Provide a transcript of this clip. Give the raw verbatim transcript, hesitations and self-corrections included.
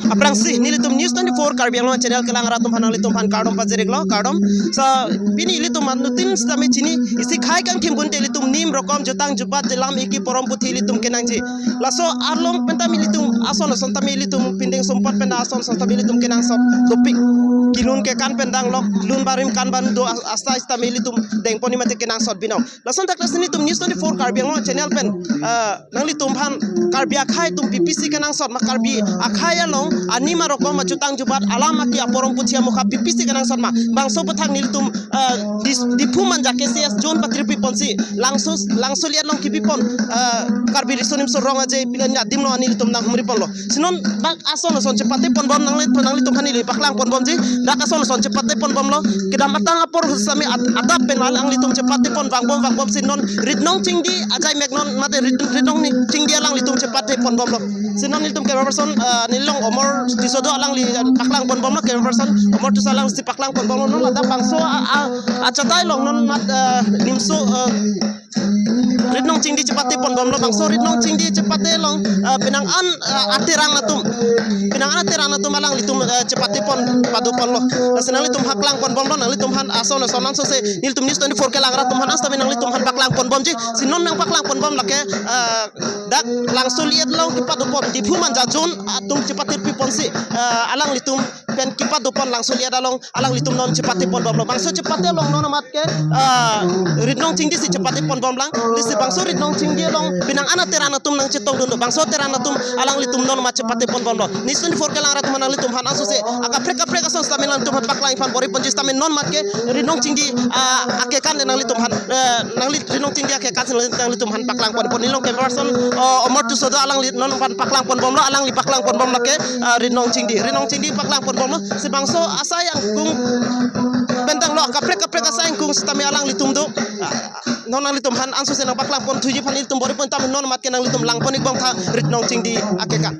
Aphrangsi nelitum News twenty-four Karbi Anglong channel kelang arat atum aphan nanglitum aphan kardom pajir-iklo, kardom. So pini ilitum anuttin sitame chini isi khei kangthim bunte ilitum nim rokom jutang jubat jelam iki porom puthi ilitum kenangji. Laso along pen tame ilitum ason ason tame ilitum pindeng sumpot pen ason ason tame ilitum kenangsot dopik. Kilun kekan pen danglok, lun barim kan ban do as-, asai sitame ilitum dengpon-ik mate kenangsot binong. Lason thakthak si nelitum News twenty-four Karbi Anglong channel pen, ah, nanglitum aphan Karbi akhei atum P P C kenangsot ma Karbi akhei along anim arokom ma jutang jubat alam aki aporom puthi amokha P P C kenangsot ma bangso aphuthak nelitum, ah, Dis-, Diphu Manja K C S zone patirpi ponsi Langso, Langso liat along kipi pon, ah, Karbi Riso Nimso Rong Aje pilan adim lo ani ilitum nanghumri ponlo. Si non dak ason ason chepate ponbom nanglitum, nanglitum aphan neli paklang ponbomji. Dak ason ason chepate ponbomlo. Kedam atang apor sitame at-, adap pen alanglitum chepate pon vangbom vangbom si non Ritnong Chingdi ajai mek non mate Rit-, Ritnong ni Chingdi alanglitum chepate ponbomlo. Si non nelitum camera person, ah, nelilong Omor Tisso do alangli, ah, paklang ponbomlo, camera person Omor Tisso alangli si paklang ponbomlo. Non ladak bangso a, a, achatai along non mat, ah, nimso, ah, Ritnong Chingdi chepate ponbomlo, bangso Ritnong Chingdi chepate along, ah, penang an, ah, aterang atum. Penang an aterang atum alanglitum, ah, chepate pon pado ponlo. Lasi nanglitum paklang ponbomlo, nanglitum aphan ason ason ansose nelitum News twenty-four kelang arat atum aphan sitame nanglitum aphan paklang ponbomji. Si non nangpaklang ponbom lake, ah, dak Langso liat along kipado pon Diphu Manja zone atum chepatirpi ponsi, ah, alanglitum pen kipado pon Langso liat along alanglitum non chepate ponbomlo. Bangso chepate along non amat ke, ah, Ritnong Chingdi si chepate ponbomlang. Lasi bangso Ritnong Chingdi along penang an aterang atum nangchetongdun do. Bangso aterang atum alanglitum non amat chepate ponbomlo. News twenty-four kelang arat atum aphan nanglitum aphan ansose akaprek kaprek ason sitame nanglitum aphan paklang-ik aphan bor-i ponji sitame non amat ke Ritnong Chingdi, ah, akekan le nanglitum aphan, eh, nangli Ritnong Chingdi akekan si nanglitum aphan paklang pon pon. Nelilong camera person, oh, Omor Tisso do alangli non aphan paklang ponbomlo, alangli paklang ponbom lake, ah, Ritnong Chingdi. Ritnong Chingdi paklang ponbomlo. Si bangso asai angkung pen danglok kaprek kaprek asai angkung sitame alanglitum do. Ah, non nanglitum aphan ansose nangpaklang ponthuji aphan nelitum bor-i pon tame non amat ke nanglitum langpon-ik bom tha Ritnong Chingdi akekan.